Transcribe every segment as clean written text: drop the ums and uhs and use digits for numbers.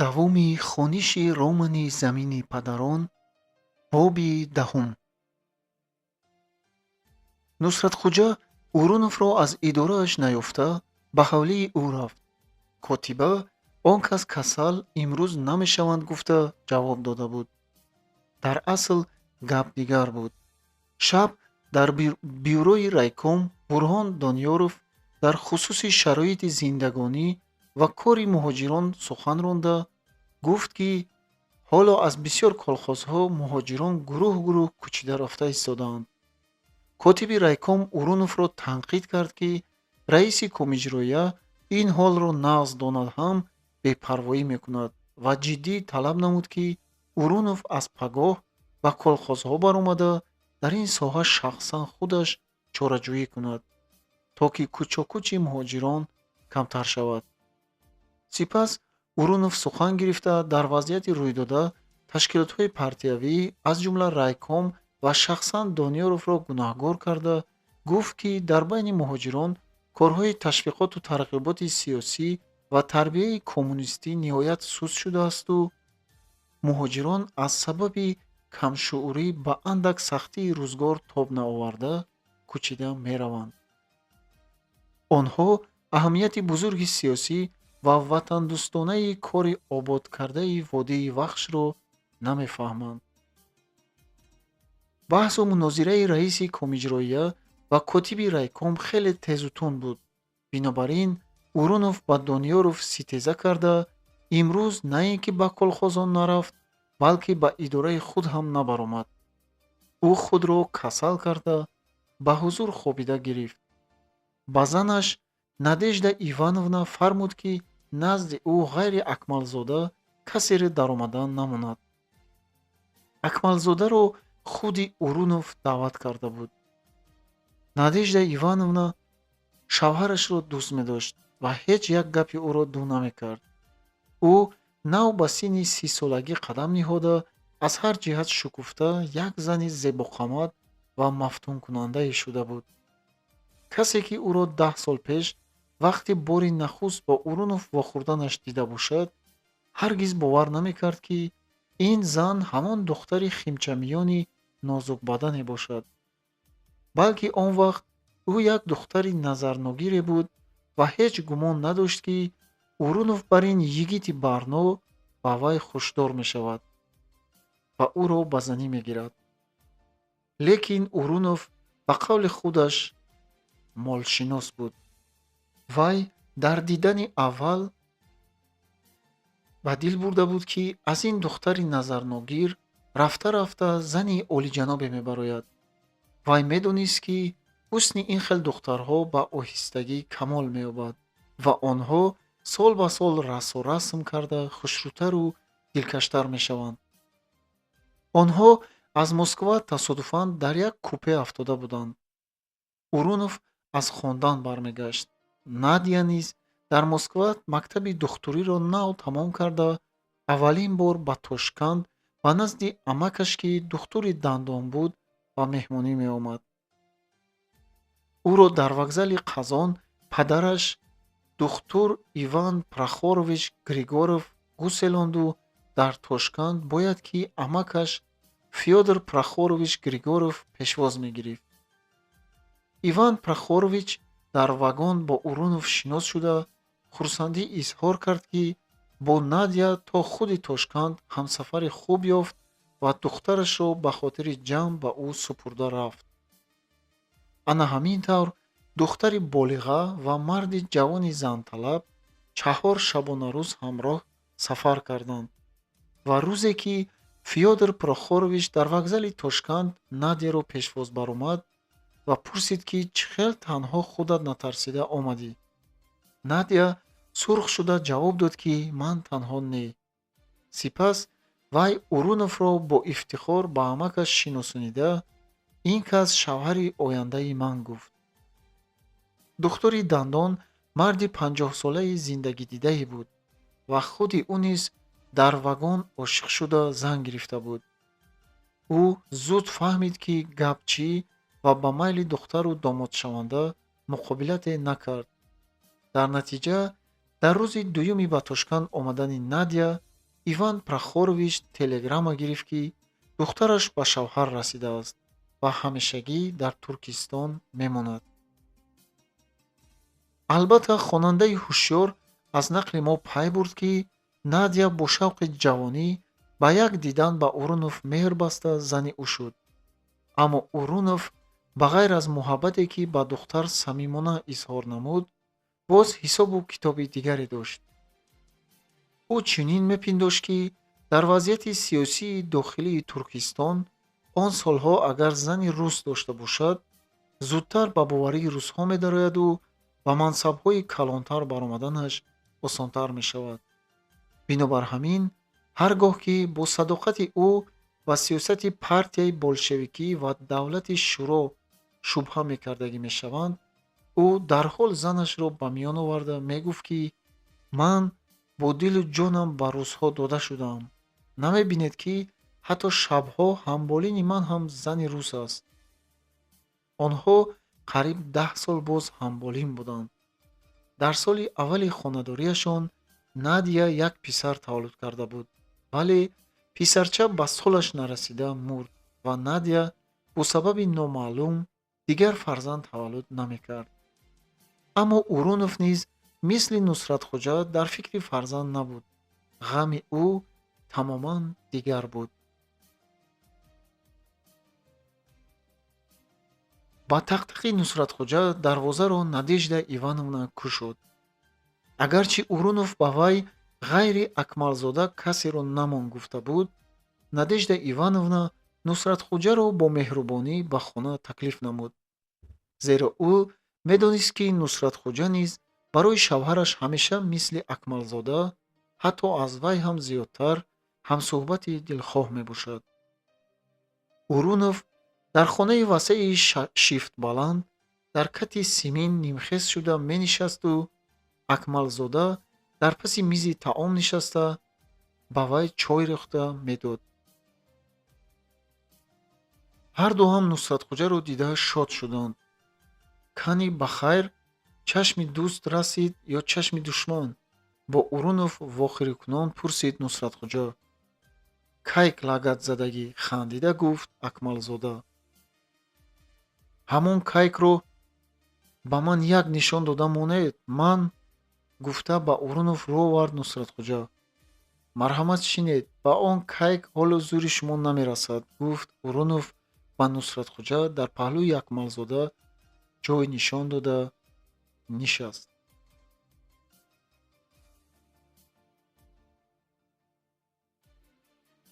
Давоми хониши романи «Замини падарон», боби 10. Нусратхуҷа Уруновро аз идорааш наёфта, ба ҳавлии ӯ рафт. Котиба он кас касал, имрӯз намешаванд гуфта ҷавоб дода буд. Дар асл гап дигар буд. Шаб дар бюрои райком Бурҳон Дониёров дар хусуси шароити зиндагонӣ ва кори муҳоҷирон сухан ронда, гуфт, ки ҳоло аз бисёр колхозҳо муҳоҷирон гурӯҳ гурӯҳ кӯчида рафта истодаанд. Котиби райком Уруновро танқид кард, ки раиси комиҷроия ин ҳолро нағз донад ҳам, бепарвоӣ мекунад, ва ҷиддӣ талаб намуд, ки Урунов аз пагоҳ ба колхозҳо баромада, дар ин соҳа шахсан худаш чораҷӯӣ кунад, то ки кӯчокӯчи муҳоҷирон камтар шавад. Сипас Урунов сухан гирифта, дар вазъияти рӯйдода ташкилотҳои партиявӣ, аз ҷумла райком ва шахсан Дониёровро гунаҳгор карда, гуфт, ки дар байни муҳоҷирон корҳои ташвиқоту тарғиботи сиёсӣ ва тарбияи коммунистӣ ниҳоят суст шудаасту муҳоҷирон аз сабаби камшуурӣ ба андак сахтии рӯзгор тоб наоварда, кӯчида мераванд. Онҳо аҳамияти бузурги сиёсӣ ва ватандӯстонаи кори ободкардаи водии Вахшро намефаҳманд. Баҳсу мунозираи раиси комиҷроия ва котиби райком хеле тезу тунд буд. Бинобар ин Урунов ба Дониёров ситеза карда, имрӯз на ин ки ба колхозон нарафт, балки ба идораи худ ҳам набаромад. Ӯ худро касал карда, ба ҳузур хобида гирифт. Ба занаш Надежда Ивановна фармуд, ки назди ӯ ғайри Акмалзода касеро даромадан намонад. Акмалзодаро худи Урунов даъват карда буд. Надежда Ивановна шавҳарашро дӯст медошт ва ҳеҷ як гапи ӯро ду намекард. Ӯ нав ба синни 30-солагӣ қадам ниҳода, аз ҳар ҷиҳат шукуфта, як зани зебоқамат ва мафтункунандае шуда буд. Касе ки ӯро 10 сол пеш, вақти бори нахуст бо Урунов вохӯрданаш дида бошад, ҳаргиз бовар намекард, ки ин зан ҳамон духтари химчамиёни нозукбадане бошад, балки он вақт ӯ як духтари назарногире буд ва ҳеҷ гумон надошт, ки Урунов бар ин йигити барно ба вай хушдор мешавад ва ӯро ба занӣ мегирад. Лекин Урунов ба қавли худаш молшинос буд. Вай дар дидани аввал ба дил бурда буд, ки аз ин духтари назарногир рафта-рафта зани олиҷанобе мебарояд. Вай медонист, ки ҳусни ин хел духтарҳо ба оҳистагӣ камол меёбад ва онҳо сол ба сол расо расм карда, хушрӯтару дилкаштар мешаванд. Онҳо аз Москва тасодуфан дар як купе афтода буданд. Урунов аз хондан бармегашт. Надя низ дар Москва мактаби духтуриро нав тамом карда, аввалин бор ба Тошканд ба назди амакаш, ки духтури дандон буд, ба меҳмонӣ меомад. Ӯро дар вокзали Қазон падараш, духтур Иван Прохорович Григоров, гуселонду дар Тошканд бояд ки амакаш Фёдор Прохорович Григоров пешвоз мегирифт. Иван Прохорович дар вагон бо Урунов шинос шуда, хурсандӣ изҳор кард, ки бо Надя то худи Тошканд ҳамсафари хуб ёфт ва духтарашро ба хотири ҷамъ ба ӯ супурда рафт. Ана ҳамин тавр духтари болиға ва марди ҷавони занталаб 4 шабонарӯз ҳамроҳ сафар карданд ва рӯзе ки Фёдор Прохорович дар вокзали Тошканд Надяро пешвоз баромад ва пурсид, ки чӣ хел танҳо худат натарсида омадӣ, Надя сурх шуда ҷавоб дод, ки ман танҳо не. Сипас вай Уруновро бо ифтихор ба амакаш шиносонида, ин кас шавҳари ояндаи ман гуфт. Духтури дандон марди 50-солаи зиндагидидае буд ва худи ӯ низ дар вагон ошиқ шуда, зан гирифта буд. Ӯ зуд фаҳмид, ки гап чӣ, ва ба майли духтару домодшаванда муқобилате накард. Дар натиҷа дар рӯзи дуюми ба Тошканд омадани Надя Иван Прохорович телеграмма гирифт, ки духтараш ба шавҳар расидааст ва ҳамешагӣ дар Туркистон мемонад. Албатта, хонандаи ҳушёр аз нақли мо пай бурд, ки Надя бо шавқи ҷавонӣ ба як дидан ба Урунов меҳр баста зани ӯ шуд. Аммо Урунов ба ғайр аз муҳаббате, ки ба духтар самимона изҳор намуд, боз ҳисобу китоби дигаре дошт. Ӯ чунин мепиндошт, ки дар вазъияти сиёсии дохилии Туркистон он солҳо агар зани рус дошта бошад, зудтар ба боварии русҳо медарояду ба мансабҳои калонтар баромаданаш осонтар мешавад. Бинобар ҳамин, ҳар гоҳ ки бо садоқати ӯ ба сиёсати партияи болшевикӣ ва давлати шӯро шубҳа мекардагӣ мешаванд, ӯ дарҳол занашро ба миён оварда мегуфт, ки ман бо дилу ҷонам ба русҳо дода шудаам. Намебинед, ки ҳатто шабҳо ҳамболини ман ҳам зани рус аст. Онҳо қариб 10 сол боз ҳамболин буданд. Дар соли аввали хонадориашон Надя як писар таваллуд карда буд, вале писарча ба солаш нарасида мурд ва Надя бо сабаби номаълум дигар фарзанд таваллуд намекард. Аммо Урунов низ мисли Нусратхоҷа дар фикри фарзанд набуд. Ғами ӯ тамоман дигар буд. Ба тақтақи Нусратхоҷа дарвозаро Надежда Ивановна кушод. Агарчи Урунов ба вай ғайри Акмалзода касеро намон гуфта буд, Надежда Ивановна Нусратхоҷаро бо меҳрубонӣ ба хона таклиф намуд, зеро ӯ медонист, ки Нусратхоҷа низ барои шавҳараш ҳамеша мисли Акмалзода, ҳатто аз вай ҳам зиёдтар, ҳамсӯҳбати дилхоҳ мебошад. Урунов дар хонаи васеи шифтбаланд дар кати симин нимхез шуда менишасту Акмалзода дар паси мизи таом нишаста ба вай чой рехта медод. Ҳарду ҳам Нусратхоҷаро дида шод шуданд. Кани ба хайр, чашми дӯст расид ё чашми душман? Бо Урунов вохӯрикунон пурсид Нусратхоҷа. Кайк лагадзадагӣ, хандида гуфт Акмалзода. Ҳамон кайкро ба ман як нишон дода монед, ман, гуфта ба Урунов рӯ овард Нусратхоҷа. Марҳамат, шинед, ба он кайк ҳоло зури шумо намерасад, гуфт Урунов ба Нусратхоҷа дар паҳлӯи Акмалзода ҷой нишон дода нишаст.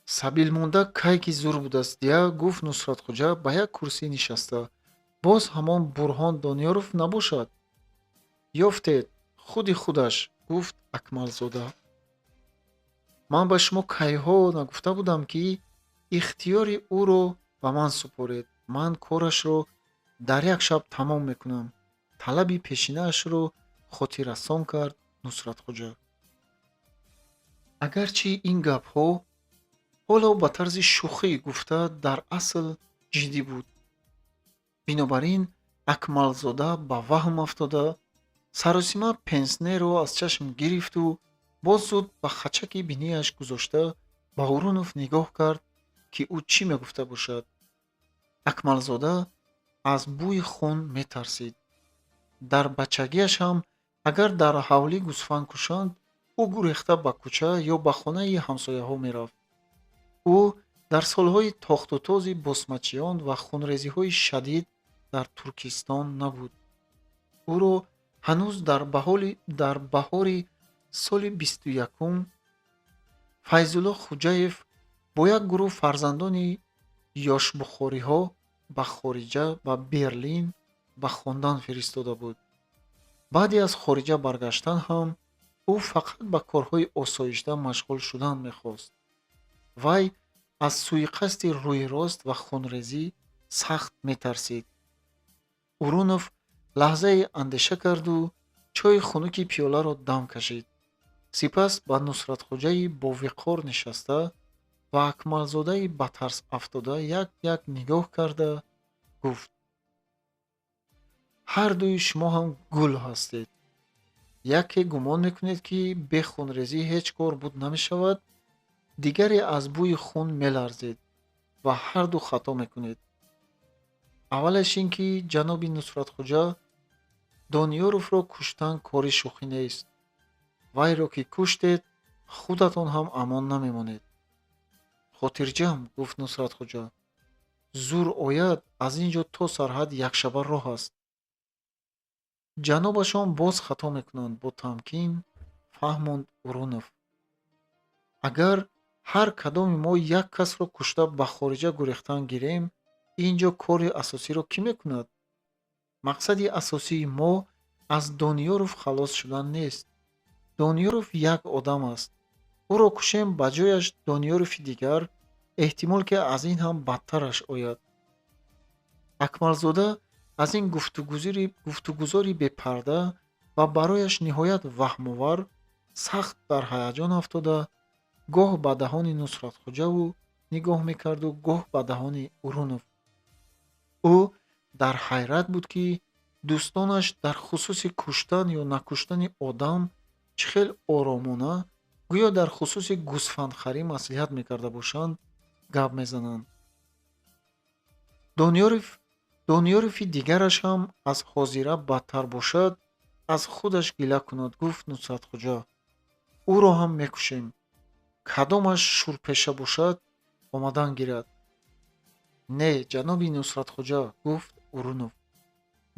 Сабилмонда кайки зур будааст, дия, гуфт Нусратхоҷа ба як курсӣ нишаста. Боз ҳамон Бурҳон Дониёров набошад? Ёфтед, худи худаш, гуфт Акмалзода. Ман ба шумо кайҳо нагуфта будам, ки ихтиёри ӯро ба ман супоред. Ман корашро дар як шаб тамом мекунам. Талаби пешинаашро хотиррасон кард Нусратхоҷа. Агарчи ин гапҳо ҳоло ба тарзи шӯхӣ гуфта, дар асл ҷиддӣ буд. Бинобар ин Акмалзода ба ваҳм афтода саросима пенснеро аз чашм гирифту боз зуд ба хачаки бинияш гузошта ба Урунов нигоҳ кард, ки ӯ чӣ мегуфта бошад. Акмалзода аз бӯи хун метарсид. Дар бачагиаш ҳам агар дар ҳавлӣ гӯсфанд кушанд, ӯ гурехта ба кӯча ё ба хонаи ҳамсояҳо мерафт. Ӯ дар солҳои тохтутози босмачиён ва хунрезиҳои шадид дар Туркистон набуд. Ӯро ҳанӯз дар баҳори соли 21 Файзулло Хуҷаев бо як гурӯҳ фарзандони ёшбухориҳо ба хориҷа, ба Берлин ба хондан фиристода буд. Баъди аз хориҷа баргаштан ҳам ӯ фақат ба корҳои осоишта машғул шудан мехост. Вай аз суиқасди рӯйрост ва хунрезӣ сахт метарсид. Урунов лаҳзае андеша карду чойи хунуки пиёларо дам кашид. Сипас ба Нусратхоҷаи бовиқор нишаста ва Акмалзодаи ба тарс афтода як-як нигоҳ карда гуфт: ҳардуи шумо ҳам гул ҳастед. Яке гумон мекунед, ки бе хунрезӣ ҳеҷ кор буд намешавад, Дигаре аз бӯи хун меларзед ва ҳарду хато мекунед. Аввалаш ин ки, ҷаноби Нусратхуҷа, Дониёровро куштан кори шӯхӣ нест. Вайро ки куштед, худатон ҳам амон намемонед. Хотирҷамъ, гуфт Нусратхуҷа. Зур ояд, аз ин ҷо то сарҳад якшаба роҳ аст. Ҷанобашон боз хато мекунанд, бо тамкин фаҳмонд Урунов. Агар ҳар кадоми мо як касро кушта ба хориҷа гурехтан гирем, ин ҷо кори асосиро кӣ мекунад? Мақсади асосии мо аз Дониёров халос шудан нест. Дониёров як одам аст. Ӯро кушем, ба ҷояш Дониёрови дигар, эҳтимол ки аз ин ҳам бадтараш ояд. Акмалзода аз ин гуфтугузори бепарда ва барояш ниҳоят ваҳмовар сахт дар ҳаяҷон афтода, гоҳ ба даҳони Нусратхуҷаву нигоҳ мекарду, гоҳ ба даҳони Урунов. Ӯ дар ҳайрат буд, ки дӯстонаш дар хусуси куштан ё накуштани одам чӣ хел оромона, гӯё дар хусуси гӯсфандхарӣ маслиҳат мекарда бошанд, гап мезананд. Дониёрови дигараш ҳам аз ҳозира бадтар бошад, аз худаш гила кунад, гуфт Нусратхуҷа. Ӯро ҳам мекушем. Кадомаш шурпеша бошад, омадан гирад. Не, ҷаноби Нусратхуҷа, гуфт Урунов.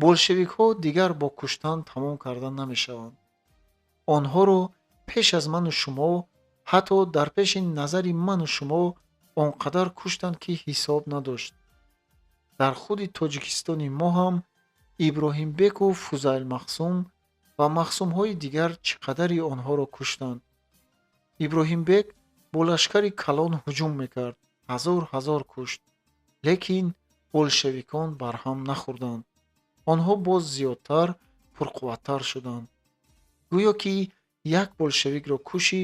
Болшевикҳо дигар бо куштан тамом карда намешаванд. Онҳоро пеш аз ману шумо, ҳатто дар пеши назари ману шумо он қадар куштанд, ки ҳисоб надошт. Дар худи Тоҷикистони мо ҳам Иброҳимбеку Фузайл Махсум ва махсумҳои дигар чӣ қадари онҳоро куштанд. Иброҳимбек бо лашкари калон ҳуҷум мекард, ҳазор ҳазор кушт. Лекин болшевикон барҳам нахӯрданд. Онҳо боз зиёдтар, пурқувваттар шуданд. Гӯё ки як болшевикро кушӣ,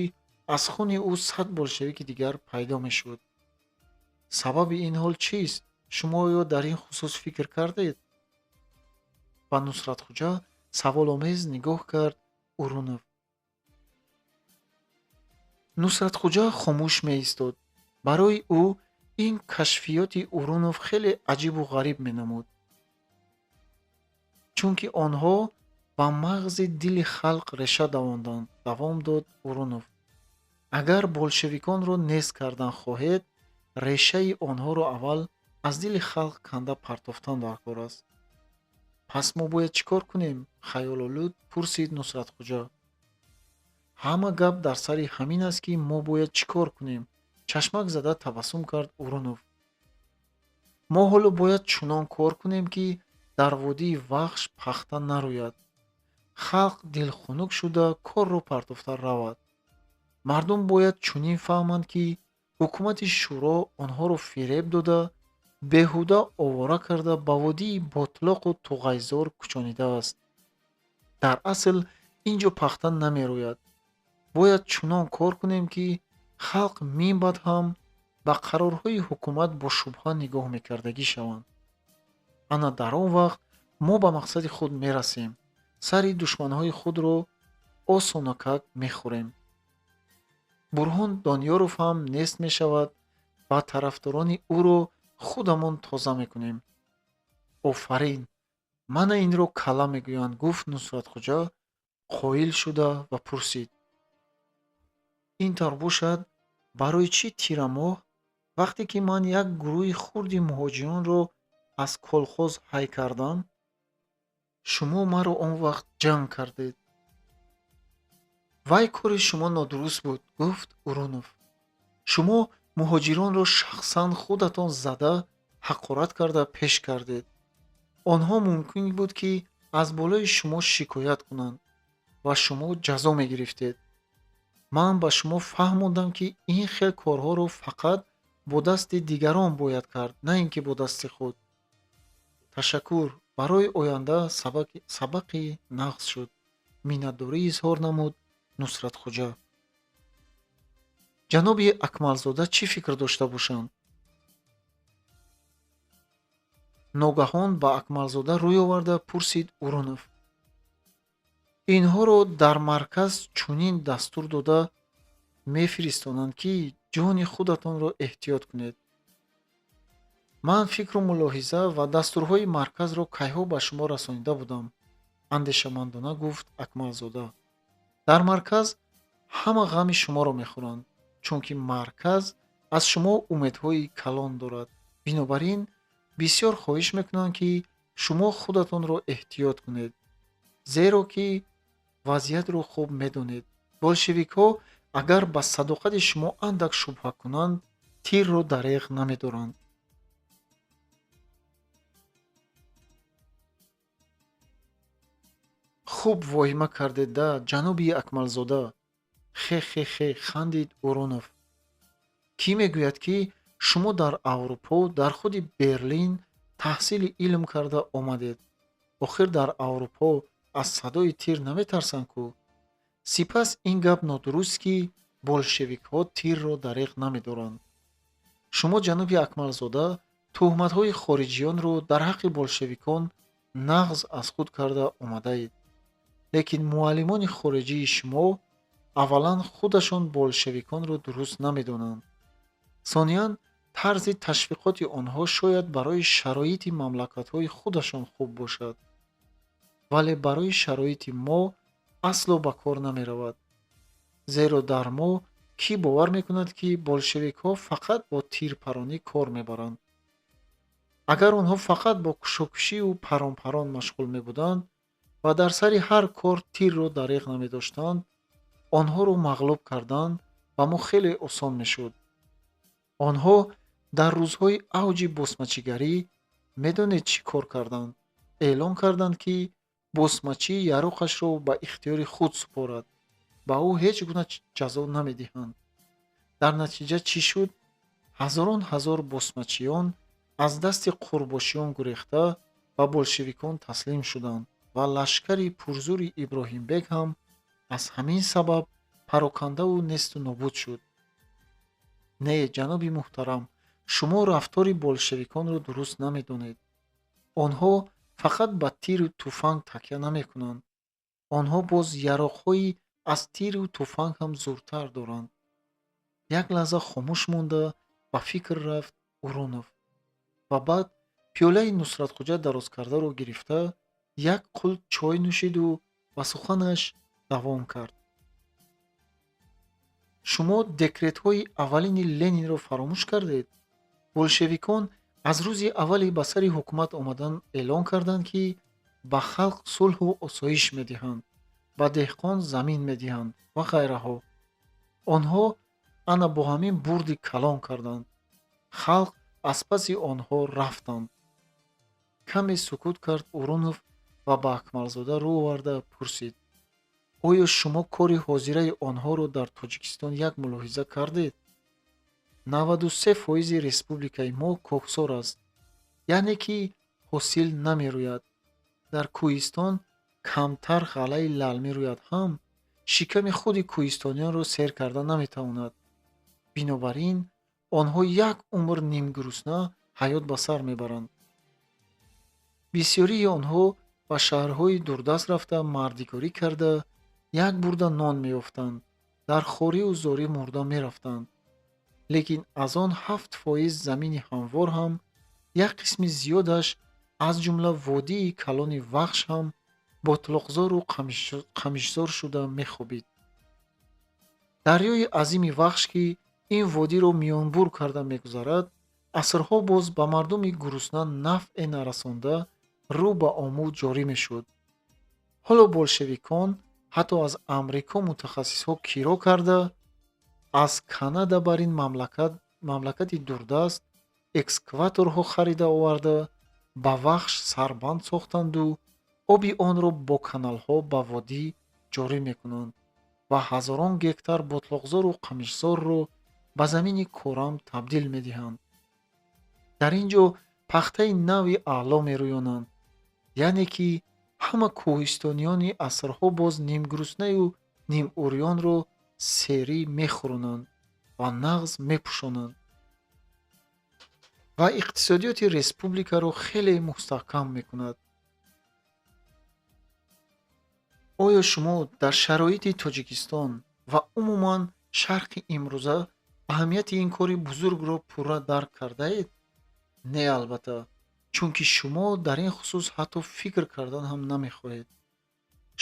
аз хуни ӯ 100 болшевики дигар пайдо мешуд. Сабаби ин ҳол чист? Шумо оё дар ин хусус фикр кардед? Ба Нусратхуҷа саволомез нигоҳ кард Урунов. Нусратхуҷа хомӯш меистод. Барои ӯ ин кашфиёти Урунов хеле аҷибу ғариб менамуд. Чунки онҳо ба мағзи дили халқ реша давонданд, давом дод Урунов. Агар болшевиконро нест кардан хоҳед, решаи онҳоро аввал аз дили халқ канда партофтан даркор аст. Пас мо бояд чӣ кор кунем? Хаёлолуд пурсид Нусратхуҷа. Ҳама гап дар сари ҳамин аст, ки мо бояд чӣ кор кунем, чашмак зада табассум кард Урунов. Мо ҳоло бояд чунон кор кунем, ки дар водии Вахш пахта нарӯяд. Халқ дилхунук шуда корро партофта равад. Мардум бояд чунин фаҳманд, ки ҳукумати шӯро онҳоро фиреб дода, беҳуда овора карда ба водии ботлоқу туғайзор кӯчонидааст. Дар асл ин ҷо пахта намерӯяд. Бояд чунон кор кунем, ки халқ минбаъд ҳам ба қарорҳои ҳукумат бо шубҳа нигоҳ мекардагӣ шаванд. Ана дар он вақт мо ба мақсади худ мерасем, сари душманҳои худро осонакак мехӯрем. Бурҳон Дониёров ҳам нест мешавад ва тарафдорони ӯро худамон тоза мекунем. Офарин, мана инро калла мегӯянд, гуфт Нусратхуҷа қоил шуда ва пурсид. Ин тавр бошад, барои чӣ тирамоҳ, вақте ки ман як гурӯҳи хурди муҳоҷиронро аз колхоз ҳай кардам, шумо маро он вақт ҷанг кардед? Вай кори шумо нодуруст буд, гуфт Урунов. Шумо муҳоҷиронро шахсан худатон зада, ҳақорат карда пеш кардед. Онҳо мумкин буд, ки аз болои шумо шикоят кунанд ва шумо ҷазо мегирифтед. Ман ба шумо фаҳмондам, ки ин хел корҳоро фақат бо дасти дигарон бояд кард, на ин ки бо дасти худ. Ташаккур, барои оянда сабақи нағз шуд, миннатдорӣ изҳор намуд Нусратхуҷа. Ҷаноби Акмалзода чӣ фикр дошта бошанд? Ногаҳон ба Акмалзода рӯй оварда пурсид Урунов. Инҳоро дар марказ чунин дастур дода мефиристонанд, ки Ҷони худатонро эҳтиёт кунед. Ман фикру мулоҳиза ва дастурҳои марказро кайҳо ба шумо расонида будам, андешамандона гуфт Акмалзода. Дар марказ ҳама ғами шуморо мехӯранд, чунки марказ аз шумо умедҳои калон дорад. Бинобар ин бисёр хоҳиш мекунам, ки шумо худатонро эҳтиёт кунед, зеро ки вазъиятро хуб медонед. Болшевикҳо агар ба садоқати шумо андак шубҳа кунанд, тирро дареғ намедоранд. Хуб воҳима кардед-да, ҷаноби Акмалзода. Хе-хе-хе, хандид Урунов. Кӣ мегӯяд, ки шумо дар Аврупо, дар худи Берлин таҳсили илм карда омадед? Охир дар Аврупо аз садои тир наметарсанд ку? Сипас ин гап нодуруст, ки болшевикҳо тирро дареғ намедоранд. Шумо, ҷаноби Акмалзода, туҳматҳои хориҷиёнро дар ҳаққи болшевикон нағз аз худ карда омадаед. Лекин муаллимони хориҷии шумо аввалан худашон болшевиконро дуруст намедонанд. Сониян, тарзи ташвиқоти онҳо шояд барои шароити мамлакатҳои худашон хуб бошад, вале барои шароити мо асло ба кор намеравад. Зеро дар мо кӣ бовар мекунад, ки болшевикҳо фақат бо тирпаронӣ кор мебаранд? Агар онҳо фақат бо кушокушию парон-парон машғул мебуданд ва дар сари ҳар кор тирро дареғ намедоштанд, онҳоро мағлуб кардан ба мо хеле осон мешуд. Онҳо дар рӯзҳои авҷи босмачигарӣ медонед чӣ кор карданд? Эълон карданд, ки босмачӣ яроқашро ба ихтиёри худ супорад, ба ӯ ҳеҷ гуна ҷазо намедиҳанд. Дар натиҷа чӣ шуд? Ҳазорон ҳазор босмачиён аз дасти қурбошиён гурехта ба болшевикон таслим шуданд ва лашкари пурзури Иброҳимбек ҳам аз ҳамин сабаб парокандаву несту нобуд шуд. Не, ҷаноби муҳтарам, шумо рафтори болшевиконро дуруст намедонед. Онҳо фақат ба тиру туфанг такя намекунанд. Онҳо боз яроқҳои аз тиру туфанг ҳам зуртар доранд. Як лаҳза хомӯш монда ба фикр рафт Урунов ва баъд пиёлаи Нусратхоҷа дарозкардаро гирифта як қулт чой нӯшиду ба суханаш давом кард. Шумо декретҳои аввалини Ленинро фаромӯш кардед? Болшевикон аз рӯзи аввали ба сари ҳукумат омадан эълон карданд, ки ба халқ сулҳу осоиш медиҳанд, ба деҳқон замин медиҳанд ва ғайраҳо. Онҳо ана бо ҳамин бурди калон карданд. Халқ аз паси онҳо рафтанд. Каме сукут кард Урунов ва ба Акмалзода рӯ оварда пурсид: оё шумо кори ҳозираи онҳоро дар Тоҷикистон як мулоҳиза кардед? 93% республикаи мо кӯҳсор аст, яъне ки ҳосил намерӯяд. Дар кӯҳистон камтар ғаллаи лалмӣ рӯяд ҳам, шиками худи кӯҳистониёнро сер карда наметавонад. Бинобар ин онҳо як умр нимгурусна ҳаёт ба сар мебаранд. Бисёрии онҳо ба шаҳрҳои дурдаст рафта мардикорӣ карда як бурда нон меёфтанд, дар хорию зорӣ мурда мерафтанд. Лекин аз он 7% замини ҳамвор ҳам як қисми зиёдаш, аз ҷумла водии калони Вахш ҳам ботлоқзору қамишзор шуда мехобид. Дарёи азими Вахш, ки ин водиро миёнбур карда мегузарад, асрҳо боз ба мардуми гурусна нафъе нарасонда рӯ ба Омӯ ҷорӣ мешуд. Ҳоло болшевикон ҳатто аз Амрико мутахассисҳо киро карда, аз Канада бар ин мамлакати дурдаст экскаваторҳо харида оварда, ба Вахш сарбанд сохтанду оби онро бо каналҳо ба водӣ ҷорӣ мекунанд ва ҳазорон гектар ботлоқзору қамишзорро ба замини корам табдил медиҳанд. Дар ин ҷо пахтаи нави аъло мерӯёнанд, яъне ки ҳама кӯҳистониёни асрҳо боз нимгуруснаю нимурёнро серӣ мехӯронанд ва нағз мепӯшонанд ва иқтисодиёти республикаро хеле мустаҳкам мекунад. Оё шумо дар шароити Тоҷикистон ва умуман шарқи имрӯза Аҳамияти ин кори бузургро пурра дарк кардаед? Не, албатта, чунки шумо дар ин хусус ҳатто фикр кардан ҳам намехоҳед.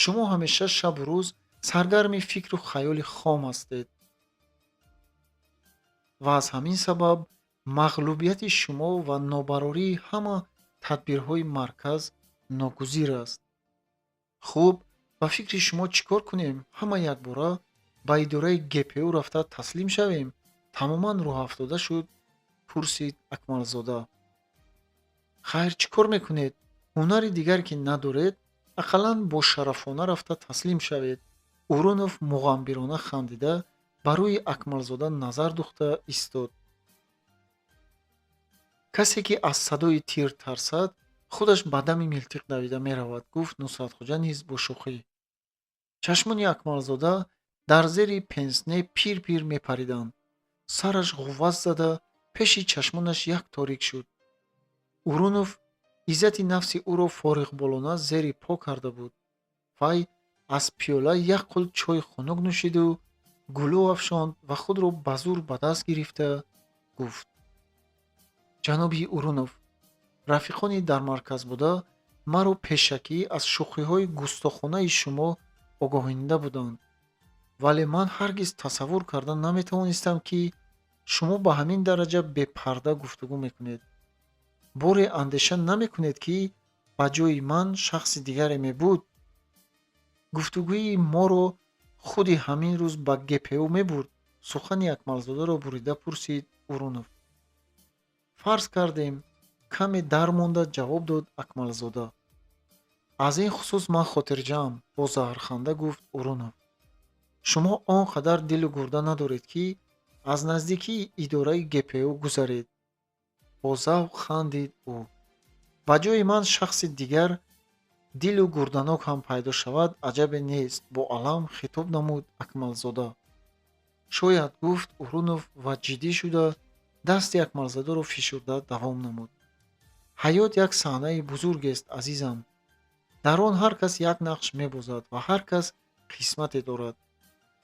Шумо ҳамеша шабу рӯз саргарми фикру хаёли хом ҳастед ва аз ҳамин сабаб мағлубияти шумо ва нобарории ҳама тадбирҳои марказ ногузир аст. Хуб, ба фикри шумо чӣ кор кунем? Ҳама якбора ба идораи ГПУ рафта таслим шавем? Тамоман рӯҳафтода шуд, пурсид Акмалзода. Хайр, чӣ кор мекунед? Ҳунари дигар ки надоред, ақаллан бошарафона рафта таслим шавед. Урунов муғамбирона хандида ба рӯи Акмалзода назар духта истод. Касе ки аз садои тир тарсад, худаш ба дами милтиқ давида меравад, гуфт Нусратхоҷа низ бо шӯхӣ. Чашмони Акмалзода дар зери пенсне пир-пир мепариданд. Сараш ғувваз зада, пеши чашмонаш як торик шуд. Урунов иззати нафси ӯро фориғболона зери по карда буд. Вай аз пиёла як қулт чойи хунук нӯшиду гулӯ афшонд ва худро ба зӯр ба даст гирифта гуфт: Ҷаноби Урунов, рафиқони дар марказ буда маро пешакӣ аз шӯхиҳои густохонаи шумо огоҳонида буданд, вале ман ҳаргиз тасаввур карда наметавонистам, ки шумо ба ҳамин дараҷа бепарда гуфтугӯ мекунед. Боре андеша намекунед, ки ба ҷои ман шахси дигаре мебуд, гуфтугӯи моро худи ҳамин рӯз ба ГПУ мебурд? Сухани Акмалзодаро бурида пурсид Урунов. Фарз кардем, каме дармонда ҷавоб дод Акмалзода. Аз ин хусус ман хотирҷамъ, бо заҳрханда гуфт Урунов. Шумо он қадар дилу гурда надоред, ки аз наздикии идораи ГПУ гузаред. Бо завқ хандид ӯ. Ба ҷои ман шахси дигар дилу гурданок ҳам пайдо шавад, аҷабе нест, бо алам хитоб намуд Акмалзода. Шояд, гуфт Урунов ва ҷиддӣ шуда дасти Акмалзодаро фишурда давом намуд. Ҳаёт як саҳнаи бузургест, азизам. Дар он ҳар кас як нақш мебозад ва ҳар кас қисмате дорад.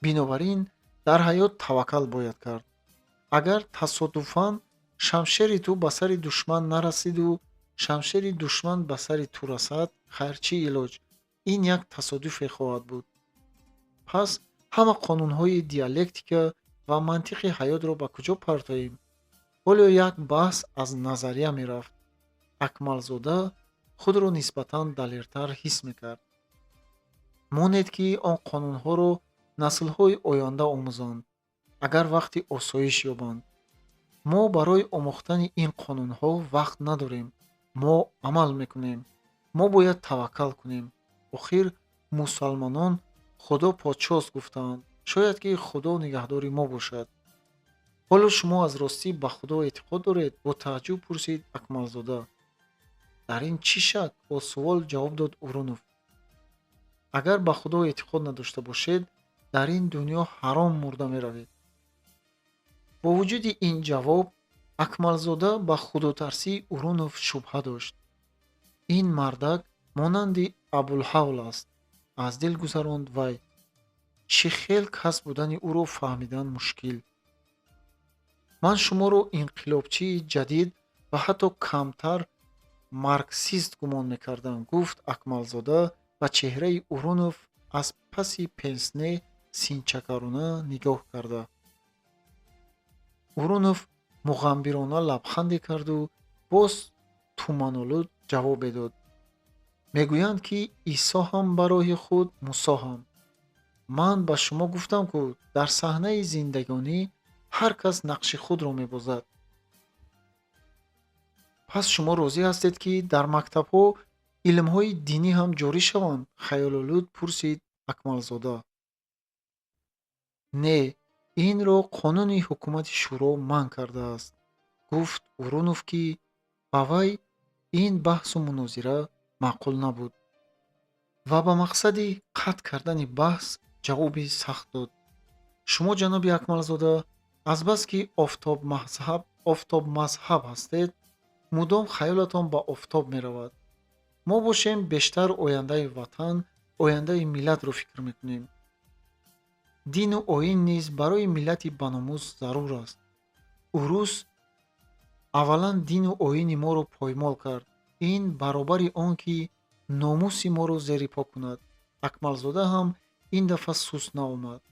Бинобар ин дар ҳаёт таваккал бояд кард. Агар тасодуфан шамшери ту ба сари душман нарасиду шамшери душман ба сари ту расад, хайр, чӣ илоҷ? Ин як тасодуфе хоҳад буд. Пас ҳама қонунҳои диалектика ва мантиқи ҳаётро ба куҷо партоем? Ҳоло як баҳс аз назария мерафт. Акмалзода худро нисбатан далертар ҳис мекард. Монед, ки он қонунҳоро наслҳои оянда омӯзанд, агар вақти осоиш ёбанд. Мо барои омӯхтани ин қонунҳо вақт надорем. Мо амал мекунем. Мо бояд таваккал кунем. Охир мусалмонон Худо подшост гуфтаанд. Шояд ки Худо нигаҳдори мо бошад. Ҳоло шумо аз ростӣ ба Худо эътиқод доред? Бо тааҷҷуб пурсид Акмалзода. Дар ин чӣ шак? Бо суол ҷавоб дод Урунов. Агар ба Худо эътиқод надошта бошед, дар ин дунё ҳаром мурда меравед. Бо вуҷуди ин ҷавоб Акмалзода ба худотарсии Урунов шубҳа дошт. Ин мардак монанди Абулҳавл аст, аз дил гузаронд вай. Чӣ хел кас будани ӯро фаҳмидан мушкил. Ман шуморо инқилобчии ҷадид ва ҳатто камтар марксист гумон мекардам, гуфт Акмалзода ба чеҳраи Урунов аз паси пенсне синчакарона нигоҳ карда. Урунов муғамбирона лабханде карду боз туманолуд ҷавобе дод. Мегӯянд, ки Исо ҳам ба роҳи худ, Мусо ҳам. Ман ба шумо гуфтам, ку дар саҳнаи зиндагонӣ ҳар кас нақши худро мебозад. Пас шумо розӣ ҳастед, ки дар мактабҳо илмҳои динӣ ҳам ҷорӣ шаванд? Хаёлолуд пурсид Акмалзода. Не, инро қонуни ҳукумати шӯро манъ кардааст, гуфт Урунов, ки ба вай ин баҳсу мунозира маъқул набуд ва ба мақсади қатъ кардани баҳс ҷавоби сахт дод. Шумо, ҷаноби Акмалзода, азбаски офтобмазҳаб ҳастед, мудом хаёлатон ба офтоб меравад. Мо бошем бештар ояндаи ватан, ояндаи миллатро фикр мекунем. Дину оин низ барои миллати баномус зарур аст. Урус аввалан дину оини моро поймол кард. Ин баробари он ки номуси моро зери по кунад. Акмалзода ҳам ин дафъа суст наомад.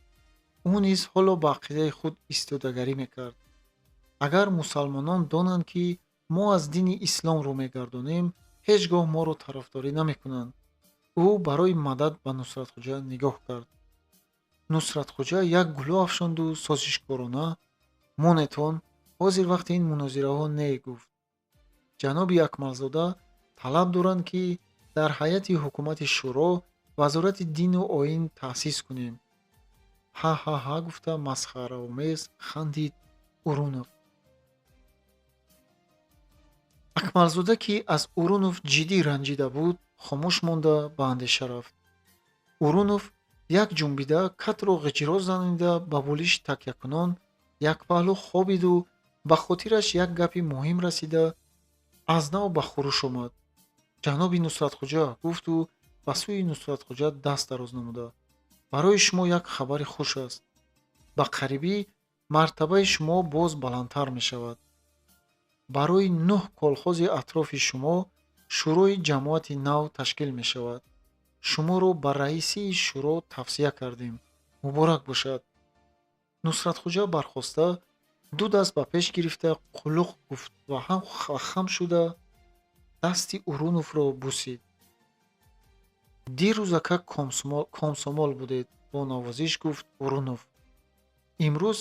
Ӯ низ ҳоло ба ақидаи худ истодагарӣ мекард. Агар мусалмонон донанд, ки мо аз дини ислом рӯ мегардонем, ҳеҷ гоҳ моро тарафдорӣ намекунанд. Ӯ барои мадад ба Нусратхоҷа нигоҳ кард. Нусратхоҷа як гулӯ афшонду созишкорона: «Монетон, ҳозир вақти ин мунозираҳо не», гуфт. Ҷаноби Акмалзода талаб доранд, ки дар ҳайати ҳукумати шӯро вазорати дину оин таъсис кунем. Ҳа-ҳа-ҳа, гуфта масхараомез хандид Урунов. Акмалзода, ки аз Урунов ҷиддӣ ранҷида буд, хомӯш монда ба андеша рафт. Урунов як ҷунбида катро ғиҷиро занида, ба болиш такякунон якпаҳлӯ хобиду ба хотираш як гапи муҳим расида, аз нав ба хуруш омад. Ҷаноби Нусратхоҷа, гуфту ба сӯи Нусратхоҷа даст дароз намуда, барои шумо як хабари хуш аст. Ба қарибӣ мартабаи шумо боз баландтар мешавад. Барои нӯҳ колхози атрофи шумо шӯрои ҷамоати нав ташкил мешавад. Шуморо ба раисии шӯро тавсия кардем. Муборак бошад. Нусратхоҷа бархоста, ду даст ба пеш гирифта қулуқ гуфт ва хам шуда дасти Уруновро бусид. Дирӯзака комсомол будед, бо навозиш гуфт Урунов. Имрӯз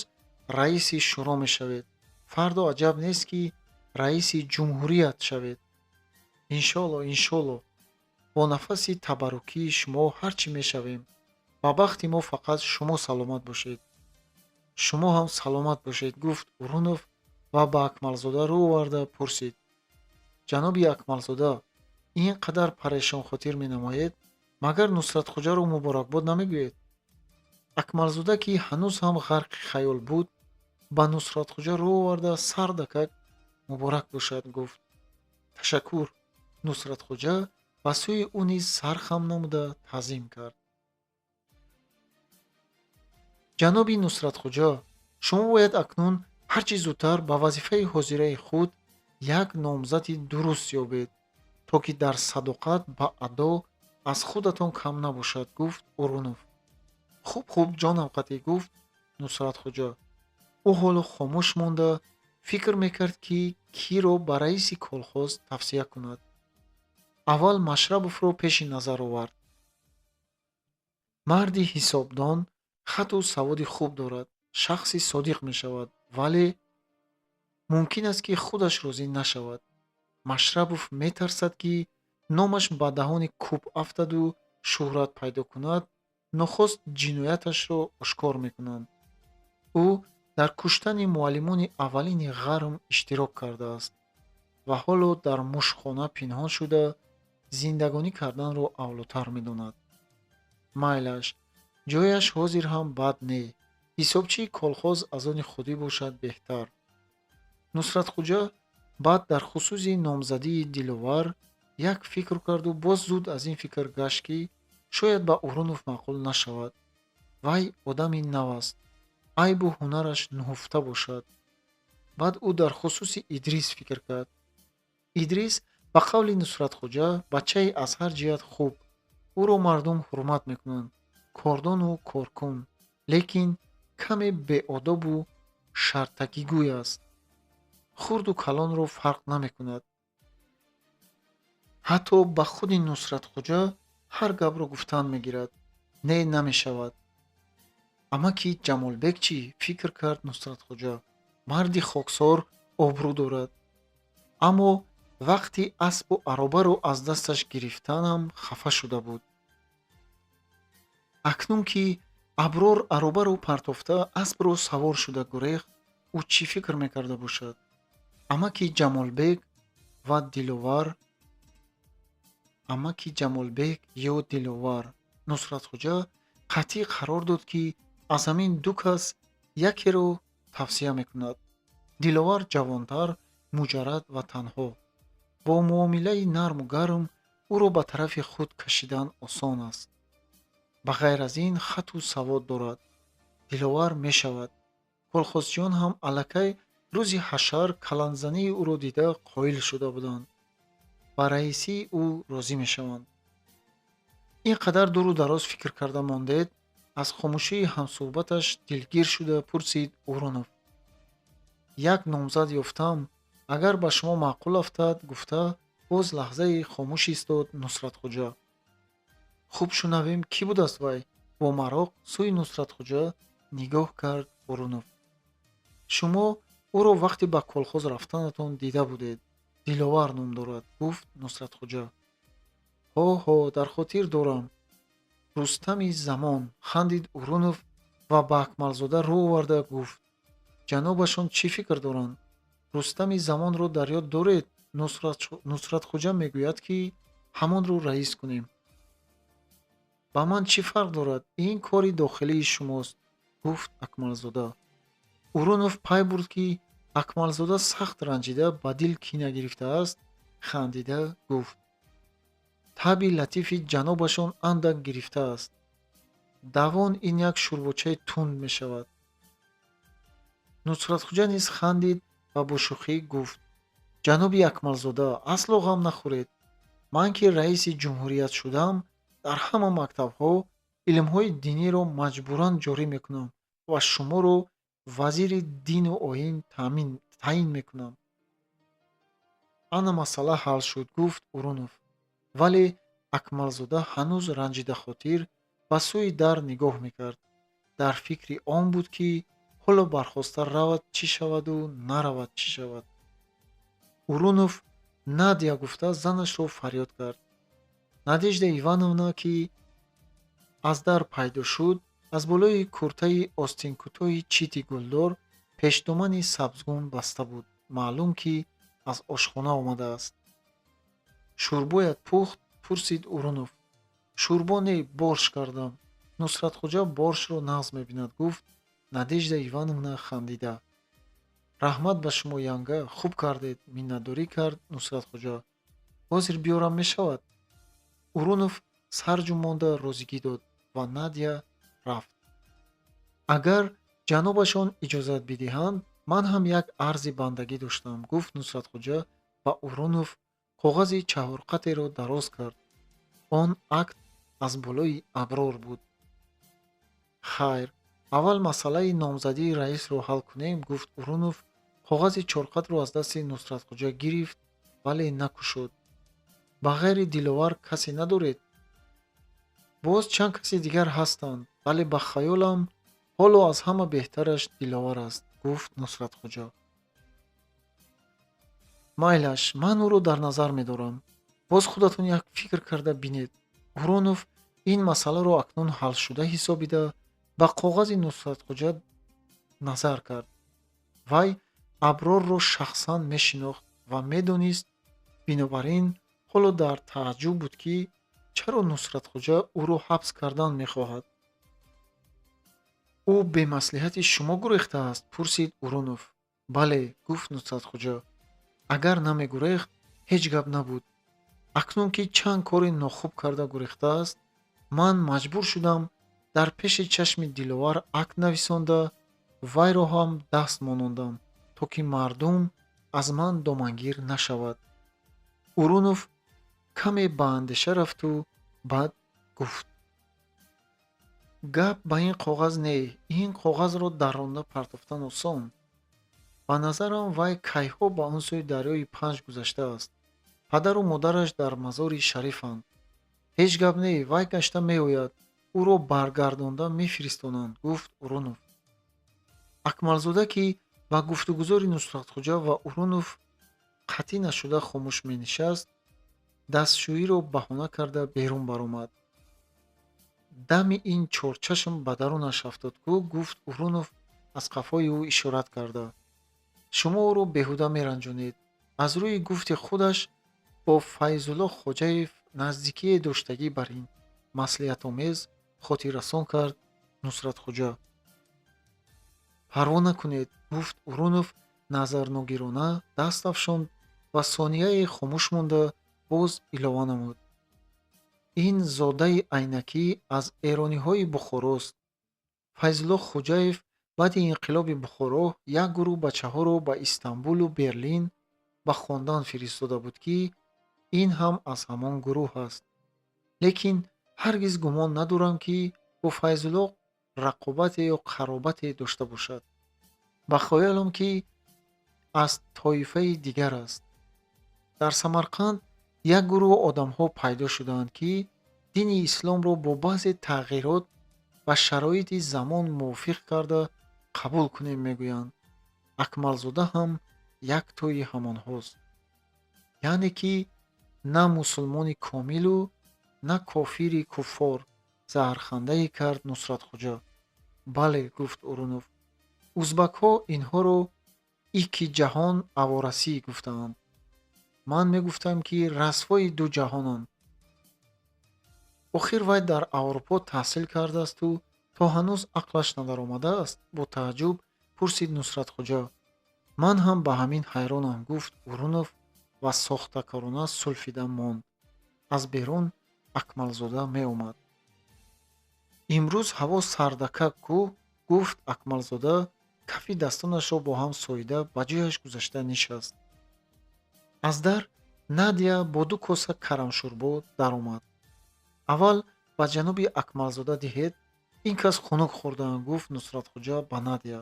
раиси шӯро мешавед. Фардо аҷаб нест, ки раиси ҷумҳурият шавед. Иншолло, иншолло, бо нафаси табаррукии шумо ҳар чӣ мешавем. Ба бахти мо фақат шумо саломат бошед. Шумо ҳам саломат бошед, гуфт Урунов ва ба Акмалзода рӯ оварда пурсид: Ҷаноби Акмалзода, ин қадар парешонхотир менамоед, магар Нусратхоҷаро муборакбод намегӯед? Акмалзода, ки ҳанӯз ҳам ғарқи хаёл буд, ба Нусратхоҷа рӯ оварда сардакак муборак бошад гуфт. Ташаккур. Нусратхоҷа ба сӯи ӯ низ сар хам намуда таъзим кард. Ҷаноби Нусратхоҷа, шумо бояд акнун ҳарчи зудтар ба вазифаи ҳозираи худ як номзади дуруст ёбед, то ки дар садоқат ба адо аз худатон кам набошад, гуфт Урунов. Хуб, хуб, ҷонам қатъӣ, гуфт Нусратхоҷа. Ӯ ҳоло хомӯш монда фикр мекард, ки киро ба раиси колхоз тавсия кунад. Аввал Машрабовро пеши назар овард. Марди ҳисобдон, хату саводи хуб дорад, шахси содиқ мешавад, вале мумкин аст, ки худаш розӣ нашавад. Машрабов метарсад, ки номаш ба даҳони кӯб афтаду шӯҳрат пайдо кунад, нохост ҷинояташро ошкор мекунанд. Ӯ дар куштани муаллимони аввалини ғарм иштирок кардааст ва ҳоло дар мушхона пинҳон шуда зиндагонӣ карданро авлотар медонад. Майлаш, ҷояш ҳозир ҳам бад не. Ҳисобчии колхоз аз они худӣ бошад беҳтар. Нусратхоҷа баъд дар хусуси номзадии Диловар як фикр карду боз зуд аз ин фикр гашт, ки шояд ба Урунов маъқул нашавад. Вай одами нав аст, айбу ҳунараш нуҳуфта бошад. Баъд ӯ дар хусуси Идрис фикр кард. Идрис ба қавли Нусратхоҷа бачаи аз ҳар ҷиҳат хуб, ӯро мардум ҳурмат мекунанд, кордону коркун, лекин каме беодобу шартакигӯй аст. Хурду калонро фарқ намекунад. Ҳатто ба худи Нусратхоҷа ҳар гапро гуфтан мегирад. Не, намешавад. Амаки Ҷамолбек чӣ? Фикр кард Нусратхоҷа. Марди хоксор обрӯ дорад. Аммо вақти аспу аробаро аз дасташ гирифтанам хафа шуда буд. Акнун ки Аброр аробаро партофта аспро савор шуда гурехт, ӯ чӣ фикр мекарда бошад? Амаки Ҷамолбек ва Диловар, амаки Ҷамолбек ё Диловар. Нусратхоҷа қатъӣ қарор дод, ки аз ҳамин ду кас якеро тавсия мекунад. Диловар ҷавонтар, муҷаррад ва танҳо. Бо муомилаи нарму гарм ӯро ба тарафи худ кашидан осон аст. Ба ғайр аз ин хату савод дорад. Диловар мешавад. Колхозчиён ҳам аллакай рӯзи ҳашар каланзании ӯро дида қоил шуда буданд. Ба раисии ӯ розӣ мешаванд. Ин қадар дуру дароз фикр карда мондед, аз хомӯшии ҳамсӯҳбаташ дилгир шуда пурсид Урунов. Як номзад ёфтам, агар ба шумо маъқул афтад, гуфта боз лаҳзае хомӯш истод Нусратхоҷа. Хуб, шунавем, кӣ будааст вай? Бо мароқ сӯи Нусратхоҷа нигоҳ кард Урунов. Шумо ӯро вақте ба колхоз рафтанатон дида будед. Диловар ном дорад, гуфт Нусратхоҷа. Ҳо, ҳо, дар хотир дорам. Рустами замон, хандид Урунов ва ба Акмалзода рӯ оварда гуфт: ҷанобашон чӣ фикр доранд? Рустами замонро дар ёд доред? Нусратхоҷа мегӯяд, ки ҳамонро раис кунем. Ба ман чӣ фарқ дорад? Ин кори дохилии шумост, гуфт Акмалзода. Урунов пай бурд, ки Акмалзода сахт ранҷида, ба дил кина гирифтааст, хандида гуфт: табъи латифи ҷанобашон андак гирифтааст. Давон ин як шӯрбочаи тунд мешавад. Нусратхоҷа низ хандид ва бо шӯхӣ гуфт: ҷаноби Акмалзода, асло ғам нахӯред. Ман ки раиси ҷумҳурият шудам, дар ҳама мактабҳо илмҳои диниро маҷбуран ҷорӣ мекунам ва шуморо вазири дину оин таъин мекунам. Ана масъала ҳал шуд, гуфт Урунов. Вале Акмалзода ҳанӯз ранҷидахотир ба сӯи дар нигоҳ мекард. Дар фикри он буд, ки ҳоло бархоста равад чӣ шаваду наравад чӣ шавад. Урунов Надя гуфта занашро фарёд кард. Надежда Ивановна, ки аз дар пайдо шуд, аз болои куртаи остинкӯтоҳи чити гулдор пешдомани сабзгун баста буд. Маълум, ки аз ошхона омадааст. Шӯрбоят пухт? Пурсид Урунов. Шӯрбо не, борщ кардам. Нусратхоҷа борщро нағз мебинад, гуфт Надежда Ивановна хандида. Раҳмат ба шумо, янга, хуб кардед, миннатдорӣ кард Нусратхоҷа. Ҳозир биёрам, мешавад? Урунов сарҷунбонда розигӣ дод ва Надя рафт. Агар ҷанобашон иҷозат бидиҳанд, ман ҳам як арзи бандагӣ доштам, гуфт Нусратхоҷа ва Урунов коғази чаҳорқатеро дароз кард. Он акт аз болои Аброр буд. Хайр, аввал масъалаи номзадии раисро ҳал кунем, гуфт Урунов, коғази чорқатро аз дасти Нусратхоҷа гирифт, вале накушод. Ба ғайри Диловар касе надоред? Боз чанд каси дигар ҳастанд, вале ба хаёлам ҳоло аз ҳама беҳтараш Диловар аст, гуфт Нусратхоҷа. Майлаш, ман ӯро дар назар медорам. Боз худатон як фикр карда бинед. Урунов ин масъаларо акнун ҳалшуда ҳисобида, ба коғази Нусратхоҷа назар кард. Вай Аброрро шахсан мешинохт ва медонист, бинобар ин ҳоло дар тааҷҷуб буд, ки чаро Нусратхоҷа ӯро ҳабс кардан мехоҳад. Ӯ бемаслиҳати шумо гурехтааст? Пурсид Урунов. Бале, гуфт Нусратхоҷа. Агар намегурехт, ҳеҷ гап набуд. Акнун ки чанд кори нохуб карда гурехтааст, ман маҷбур шудам дар пеши чашми Диловар акт нависонда, вайро ҳам даст монондам, то ки мардум аз ман домангир нашавад. Урунов каме ба андеша рафту баъд гуфт: гап ба ин коғаз не, ин коғазро дарронда партофтан осон. Ба назарам, вай кайҳо ба он сӯи дарёи Панҷ гузаштааст. Падару модараш дар Мазори Шарифанд. Ҳеҷ гап не, вай гашта меояд, ӯро баргардонда мефиристонанд, гуфт Урунов. Акмалзода, ки ба гуфтугузори Нусратхоҷа ва Урунов қатъӣ нашуда хомӯш менишаст, дастшӯиро баҳона карда берун баромад. Дами ин чорчашм ба дарунаш афтод ку, гуфт Урунов аз қафои ӯ ишорат карда. Шумо ӯро беҳуда меранҷонед. Аз рӯи гуфти худаш бо Файзулло Хоҷаев наздикие доштагӣ бар ин маслиҳатомез хотиррасон кард Нусратхоҷа. Парво накунед, гуфт Урунов назарногирона, даст афшонд ва сонияе хомӯш монда боз илова намуд: ин зодаи айнакӣ аз эрониҳои Бухорост. Файзулло Хоҷаев баъди инқилоби Бухоро як гурӯҳ бачаҳоро ба Истанбулу Берлин ба хондан фиристода буд, ки ин ҳам аз ҳамон гурӯҳ аст. Лекин ҳаргиз гумон надорам, ки бо Файзулло рақобате ё қаробате дошта бошад. Ба хаёлам, ки аз тоифаи дигар аст. Дар Самарқанд як гурӯҳ одамҳо пайдо шудаанд, ки дини исломро бо баъзе тағйирот ба шароити замон мувофиқ карда қабул кунем мегӯянд. Акмалзода ҳам як тои ҳамонҳост. Яъне ки на мусулмони комилу, на кофири куффор, заҳрхандае кард Нусратхоҷа. Бале, гуфт Урунов. Узбакҳо инҳоро икки ҷаҳон аворасӣ гуфтаанд. Ман мегуфтам, ки расвои ду ҷаҳонанд. Охир вай дар Аврупо таҳсил кардаасту то ҳанӯз ақлаш надаромадааст? Бо тааҷҷуб пурсид Нусратхоҷа. Ман ҳам ба ҳамин ҳайронам, гуфт Урунов ва сохтакорона сулфида монд. Аз берун Акмалзода меомад. Имрӯз ҳаво сардакак ку, гуфт Акмалзода, кафи дастонашро бо ҳам соида ба ҷояш гузашта нишаст. Аз дар Надя бо ду коса карамшӯрбо даромад. Аввал ба ҷаноби Акмалзода диҳед, ин кас хунук хӯрдаанд, гуфт Нусратхоҷа ба Надя.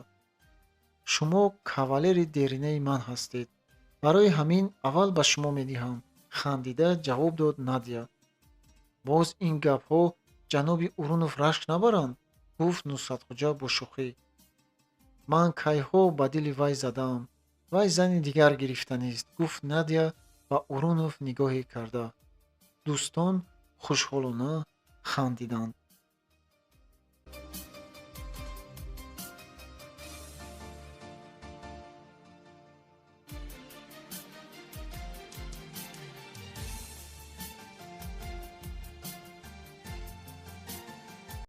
Шумо кавалери деринаи ман ҳастед. Барои ҳамин аввал ба шумо медиҳам, хандида ҷавоб дод Надя. Боз ин гапҳо ҷаноби Урунов рашк набаранд? Гуфт Нусратхоҷа бо шӯхӣ. Ман кайҳо ба дили вай задаам. Вай зани дигар гирифтанист, гуфт Надя ба Урунов нигоҳе карда. Дӯстон хушҳолона хандиданд.